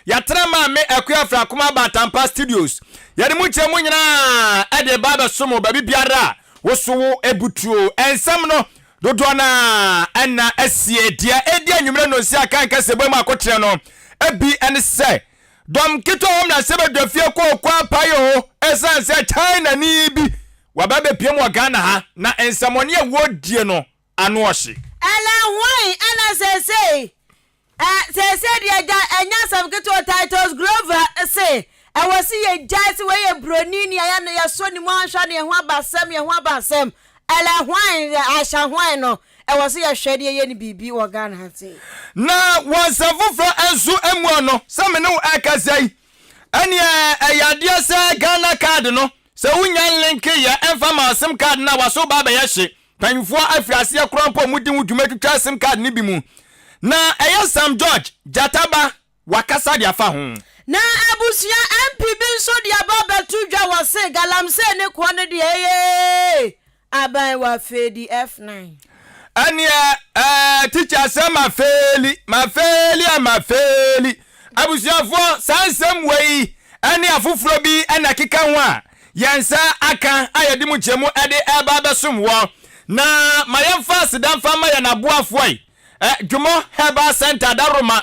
Yɛatena Maame Akua Afrakoma Abatampa Studios. Yɛde mo nkyerɛmu nyinaa de reba abɛsom wo baabi biara a woso wo abutuo. Nsɛm no dodoɔ no ara na asie. Deɛ ɛredi anwummerɛ nnɔnsia kan kaseɛbɔ mu akokyerɛ no bi ne sɛ, dɔm ketewa wɔ mmarahyɛbadwafie kooko apae o ɛsiane sɛ Chinani bi waba abɛpiem wɔ Ghana ha na nsɛmmɔne a wɔredie no ano ɔhye. Ɛlɛ hwan ɛna seesei Ɛ, seesei deɛ agya, ɛnyɛ asɛm ketewa o, Titus Glover se, ɛwɔ se yɛgyae se wei yɛ broni ni a yɛ no yɛsɔ ne mu anhwɛ na yɛn ho aba asɛm, yɛn ho aba asɛm. Ɛlɛ hwan, Aisha hwan no, ɛwɔ se yɛhwɛ na yɛyɛ no biribi wɔ Ghana ha sei. Na wɔ nsɛm foforɔ nso mu no, sɛ me ne wo ɛrekasa yi, ɛneɛ ɛyɛ adeɛ sɛ Ghana card no, sɛ wonya nlinke yɛ ɛmfa ma wo sim card no a, w'aso ba abɛyɛ hye. Mpanyimfoɔ afiri aseɛ koraa mpo a wɔdi ho dwuma twitwa sim card no bi mu. Na ɛyɛ Sam George, Gyata ba, wakasa de afa ho. Na abusua MP bi nso de aba abɛto dwa wɔ se galamsey ne koɔ no deɛ eyee aban wa feedi F9. Ɛneɛ ɛɛ teacher sɛ ma feeli, ma feeli a ma feeli. Abusuafoɔ saa nsɛm wei ɛne afoforɔ bi na ɛkeka ho a Yɛn nsa aka a yɛde mu nkyɛmu de reba abɛsom woɔ. Na ma yɛmfa aseda mfa mma yɛn aboafoɔ yi, Dwomɔ Herbal Centre Adaworoma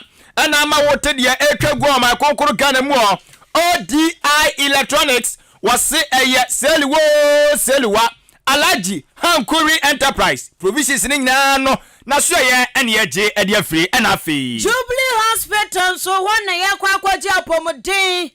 na ama wote deɛ ɛretwa gu ɔman kronkron Ghana mu hɔ, ODI Electronics, wɔse ɛyɛ Seliwa oo Seliwa, Alhaji Hankuri Enterprise, Provisions no nyinaa no n'asoɛeɛ ne yɛgye de afiri, ɛna afei. Jubilee Hospital nso, hɔ na yɛkɔ akɔgye apɔmuden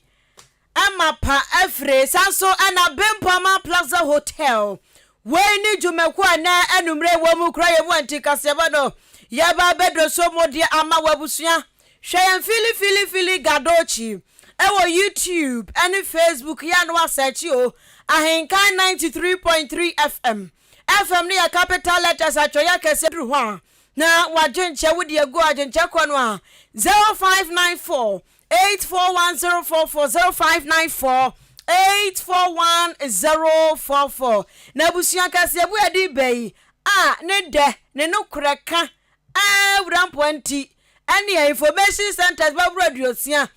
Amapa afire, saa nso na Bempama Plaza Hotel. Wei ne dwumakuo a nnɛ anwummerɛ yi wɔn kura yɛn mu anti kaseɛbɔ no yɛba abɛdɔ so mu de ama w'abusua. Hwɛ yɛn Fili Fili Fili Gadochi ɛwɔ YouTube ɛne Facebook yɛ a na wasɛɛkye o Ahenkan 93.3 FM. FM no yɛ capital letters atwerɛeɛ akɛseɛ duru hɔ a na w'adwenkyɛ wode agu adwenkyɛ korɔ no a 0594 841044 0594 841044 Na abusua kaseɛbu a ɛde reba yi a ne dɛ, ne nokorɛ ka awura mpoa nti, ɛneɛ information centers bɛboro aduosia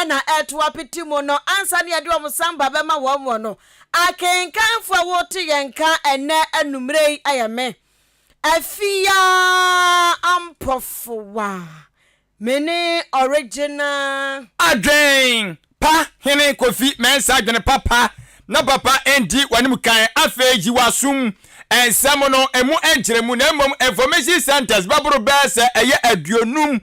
na ɛreto apete mu no ansa na yɛde wɔn samba bɛma wɔn wɔ no. Akenkanfoɔ a wote yɛn nka ɛnnɛ anummerɛ yi yɛ me, Afia Ampɔfowa. Me ne original. Adwen pa hene Kofi Mensah adwene papa na papa ndi w'anim kan afei yi w'asom nsɛm no emu nkyerɛmu na mmom information centers bɛboro bɛɛ sɛ ɛyɛ aduonum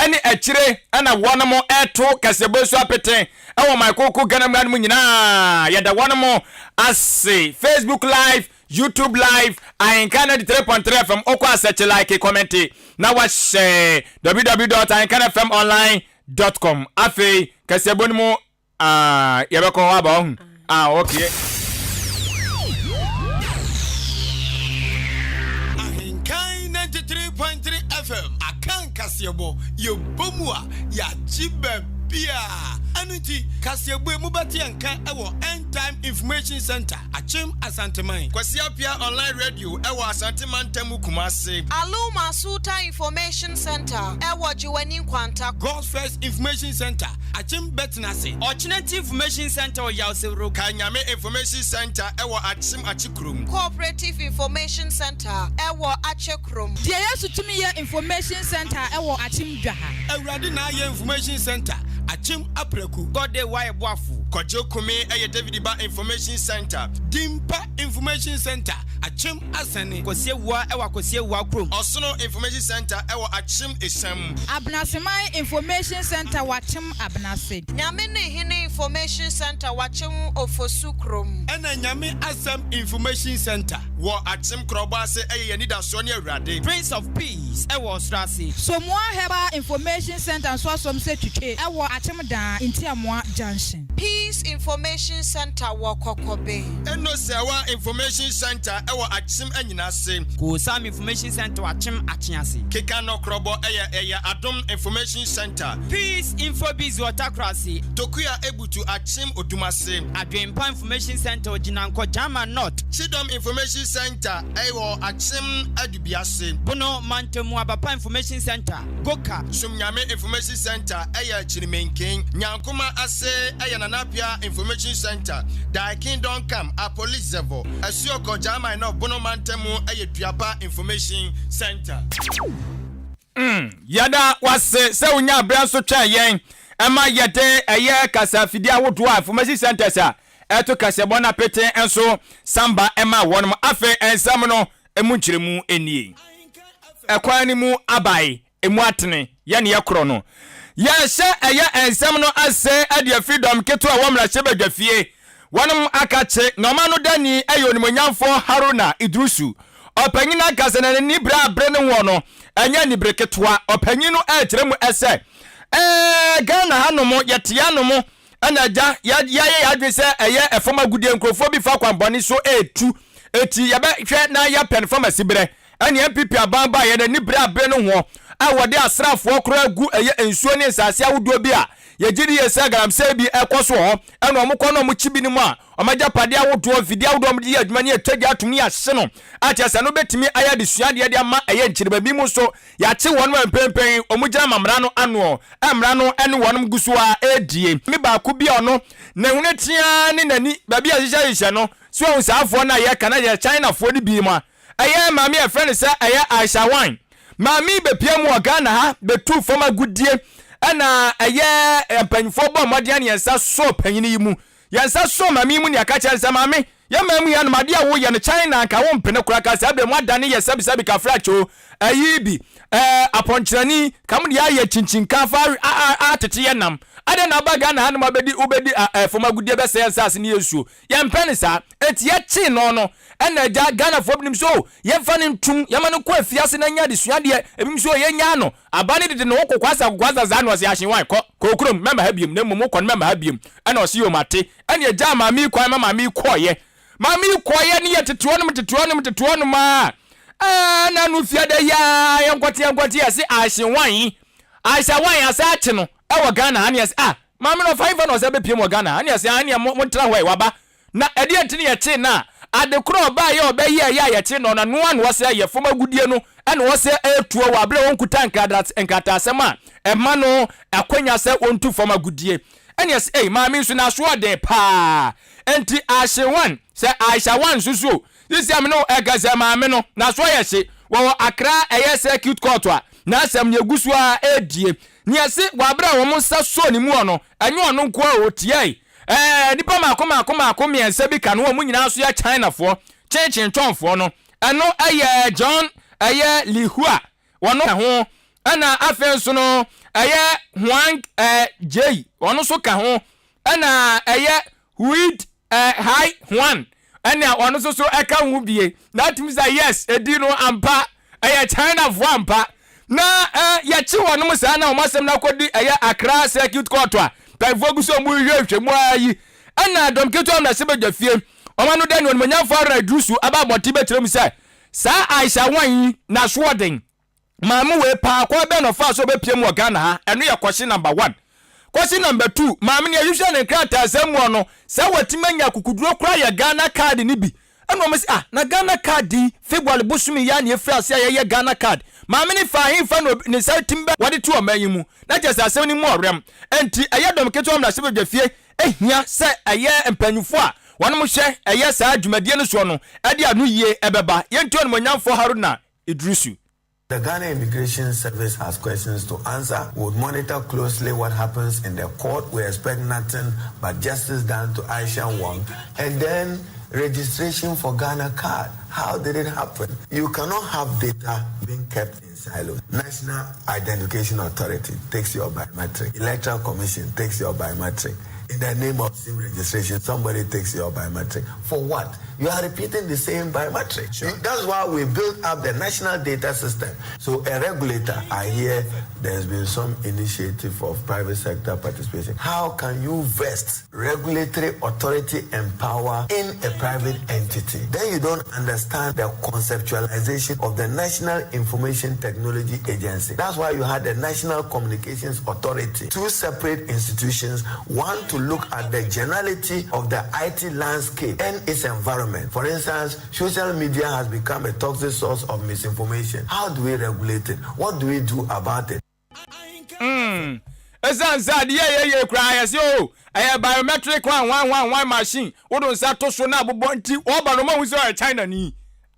ne akyire na wɔnom ɛto kaseɛbɔ su apete ɛwɔ man koko Ghana mu hanom nyinaa yɛda wɔnom ase Facebook live YouTube live Ahenka 93.3 FM Wokɔ a sɛkye like kɔmɛnte na wahyɛ www dot ahenkanfmonline dot com Afei kaseɛbɔ no mu ah yɛbɛkɔ hɔ aba ɔhu ah okay. Ahenkan 93.3 FM Akan kaseɛbɔ yɛbɔ mu a yɛagye baabiaa ɛno nti kaseɛbɔ yi mobɛte yɛn nka wɔ End Time Information Center Akyem Asanteman. Kwasi Appiah Online Radio wɔ Asante Mantam mu Kumase. Aluma Sultan Information Centre wɔ Gyewane Nkwanta. God's First Information Centre, Akyem Bɛtenase. Ɔkyenati Information Centre wɔ Yawsewuro. Kanyame Information Centre wɔ Akyem Akyekurom. Cooperative Information Centre wɔ Akyekurom. Deɛ Yesu Tumi Yɛ Information Centre wɔ Akyem Dwaha. Awurade Na Ayɛ Information Centre, Akyem Apraku. God Day Wayɛ Boafo. Kwadwo Kumi yɛ David Ba Information Centre. Dimpa Information Centre, Akyem Asɛne. Kwasi Awuah wɔ Akwasi Awuah kurom. Ɔsono Information Centre wɔ Akyem Esiam. Abenaseman Information Centre wɔ Akyem Abenase. Nyame ne Hene Information Centre wɔ Akyem Ofosu kurom. Ɛna Nyame Asɛm Information Centre. Wɔ Akyem Korɔbɔ ase yɛ Yɛn Anidasoɔ ne Awurade. Prince of Peace wɔ Ɔsoro ase. Somoa Herbal Information Centre nso asɔm sɛ twitwe wɔ Akyem Daa, Ntiamoa Junction. Peace. Peace Information Centre wɔ Kɔkɔbe. Eno Sɛwa Information Centre wɔ Akyem Anyinase. Koosam Information Centre wɔ Akyem Akyease. Keka Nɔkorɔbɔ yɛ ɛyɛ Adom Information Centre. Peace Infobiz wɔ Takorase. Tokua Ebutu Akyem Odumase. Adwenpa Information Centre wɔ Gyinankɔ, Gyama North. Kyidɔm Information Centre wɔ Akyem Adubiase. Bono Mantamu Abapa Information Centre, Goka. Somnyame Information Centre yɛ Kyirimenken. Nyankoma ase yɛ Nana Appiah Information Centre, Daikin Donkam, Apolizevo, Asuokɔ, Gyamai North, Bono Mantamu yɛ Duapa Information Centre. Mm, yɛda wase sɛ wonyaa berɛ nso twɛn yɛn ma yɛde ɛyɛ kasafidie ahodoɔ a information centers a ɛto kaseɛbɔ no apete nso san ba ma wɔnom. Afei nsɛm no mu nkyerɛmu nie. Ɛkwan no mu abae, emu atene, yɛ ne yɛkorɔ no. Yɛhyɛ ɛyɛ nsɛm no ase de afiri dɔm ketewa a ɛwɔ mmarahyɛbadwafie. Wɔnom aka kye na ɔman no dani yɛ onimuonyamfoɔ Haruna Iddrisu. Ɔpanyin no aka sɛ na n'ani bere a bere ne woɔ no ɛnyɛ anibere ketewa. Ɔpanyin no ɛrekyerɛ mu sɛ, Ɛɛ Ghana hanom yɛte anom ɛna agya yɛayɛ yɛn adwene sɛ ɛyɛ ɛfam agudeɛ nkurɔfoɔ bi fa kwanbɔne so ɛretu eti yɛbɛhwɛ na yɛapɛ no fam asiberɛ. Ɛne NPP aban baeɛ no ani bere abere no hoɔ a wɔde asraafoɔ koraa gu ɛyɛ nsuo ne nsaase ahodoɔ bi a yɛgye di yie sɛ galamsey bi ɛkɔ so wɔ hɔ ɛna wɔn kɔ na wɔn kyi binom a wɔn agyapadeɛ ahodoɔ mfidie ahodoɔ a wɔde yɛ adwuma ne yɛtwa gya atom ne yɛahye no a kyerɛ sɛ ɛno bɛtumi ayɛ adesua adeɛ de ama ɛyɛ nkyirimma bi mu nso yɛakye wɔn a mprempren wɔn gyina ma mmara no ano a mmara no ne wɔn gu so a ɛredie. Me baako bi a ɔno ne hwene teaa ne n'ani baabi a ɛhyehyɛ hyehyɛ no so ahu saa afoɔ no a yɛka na yɛ Chinafoɔ no bi mu a Ɛyɛ maame a yɛfrɛ no sɛ ɛyɛ Aisha Wine. Maame yi bɛpia mu wɔ Ghana ha bɛtuu fam agodie ɛna ɛyɛ mpanyinfoɔ bɔɔ mmɔden ne yɛn nsa sɔɔ panyin yi mu. Yɛn nsa sɔɔ maame yi mu ne yɛka kyerɛ no sɛ maame yɛn man mu yi anom adeɛ a woyɛ no China anka wo mpene koraa ka saa berɛ mu adane yɛ sɛbisɛbi kafrakyoo ayi bi ɛɛ apɔnkyerɛni ka mo deɛ ayɛ kyinkyin fa atete yɛ nam adɛn na aba Ghana hanom abɛdi wobɛdi fam agodie bɛsɛe yɛn nsaase ne yɛn nsuo. Yɛmpɛ no saa. Enti yɛkyee no no, ɛna agya Ghanafoɔ binom sɛ oh, yɛmfa no ntom, yɛma no nkɔ afiase na anya adesua deɛ. Ebinom nso oh, yɛnnyaa no. Aba no dede ne ho kokoasa kokoasa saa na ɔse Ahyenwan, kɔ, kɔ wo kurom, mɛmma ha biom, na mmom wokɔ no mɛmma ha biom. Ɛna ɔse yoo mate. Ɛna yɛgyaa maame yi kwan ma maame yi kɔeɛ. Maame yi kɔeɛ ne yɛtete hɔnom, tete hɔnom, tete hɔnom ara. Ɛɛ, na ano fiada yi ara, yɛnkɔte yɛnkɔte yɛse Ahyenwan yi, Aisha wan asan akye no wɔ Ghana ha ne yɛse ah, Maame no ɔfa hefa na ɔsan bɛpiem wɔ Ghana ha? Ɛne ɛsɛ aane mo montra hɔ ɛ, waba. Na ɛdeɛn nti na yɛkyee no a? Ade korɔ a ɔbaeɛ a ɔbɛyɛɛyɛ a yɛkyee no no, ɛno ara na ɔsɛ yɛ fam agudeɛ no na ɔsɛ ɛretuo wɔ aberɛ a ɔnkuta nkrataasɛm a ɛma no akwanya sɛ ɔntu fam agudeɛ. Ɛne ɛsɛ ei, maame nso n'asoɔden paa. Enti Aisha one, sɛ Aisha one nso so o, sisi a me ne wo ɛka sɛ maame no n'aso ayɛ hye, wɔwɔ Accra ɛyɛ circuit court a n'asɛm no yɛgu so ara ɛredie. Nea ɛse wɔ abere a wɔn nsa sɔɔ ne mu hɔ no, ɛnyɛ ɔno nko ara o, tiae. Ɛɛ, nnipa mmaako mmaako mmaako mmiɛnsa bi ka ne ho, wɔn nyinaa nso yɛ Chinafoɔ, kyenkyenntɔnfoɔ no. Ɛno yɛ John ɛyɛ Li Hua, ɔno ka ho. Ɛna afei nso no, ɛyɛ Huang ɛɛ Jie, ɔno nso ka ho. Ɛna ɛyɛ Huid Eh hi Juan ɛnea ɔno nso so ɛka ho bie na atumi sɛ yes ɛdi no ampa ɛyɛ China foɔ ampa na eh, yɛkye wɔnom saa na wɔn asɛm no akɔdi ɛyɛ Accra Circuit Court a mpanyinfoɔ gu so wɔn rehwɛ nhwɛ mu ara yi ɛna dɔm ketewa na ɛsɛ bɛdwa fie wɔn ano dɛ ne onimonyamfoɔ Haruna Iddrisu aba abɔnten bɛkyerɛ mu sɛ saa Aisha Wan yi n'asoɔden Maame wei paa kwan bɛn na ɔfaa so ɔbɛpie mu wɔ Ghana ha? Ɛno yɛ question number one. Question number two, maame no yɛhwehwɛ ne nkrataasɛm mu ɔno sɛ watumi anya akukuduro koraa yɛ Ghana card no bi. Ɛna wɔn sɛ ah na Ghana card yi February bosome yi ara na yɛfiri ase a yɛyɛ Ghana card. Maame no faa hefa na ne nsa tumi bɛ wɔde to ɔman yi mu. Na kyerɛ sɛ asɛm no mu ɔwerɛm. Enti ɛyɛ dɔm ketewa mmarahyɛbadwafie hia sɛ ɛyɛ mpanyinfoɔ a wɔnom hwɛ ɛyɛ saa dwumadie no soɔ no ɛde ano yie ɛbɛba. Yɛntie Onimuonyamfoɔ Haruna Iddrisu. The Ghana Immigration Service has questions to answer. We would monitor closely what happens in the court. We expect nothing but justice done to Aisha Wong. And then registration for Ghana card. How did it happen? You cannot have data being kept in silos. National Identification Authority takes your biometric. Electoral Commission takes your biometric. In the name of SIM registration, somebody takes your biometric. For what? You are repeating the same biometric. Sure. That's why we built up the national data system. So a regulator, I hear There's been some initiative of private sector participation. How can you vest regulatory authority and power in a private entity? Then you don't understand the conceptualization of the National Information Technology Agency. That's why you had the National Communications Authority, two separate institutions, one to look at the generality of the IT landscape and its environment. For instance, social media has become a toxic source of misinformation. How do we regulate it? What do we do about it? Ɛsiane sɛ adeɛ a ɛyɛ yie koraa yɛse o ɛyɛ biometric hwan hwan hwan hwan machine wode nsa to so na abobɔ nti wɔba no mahu sɛ ɔyɛ China ni.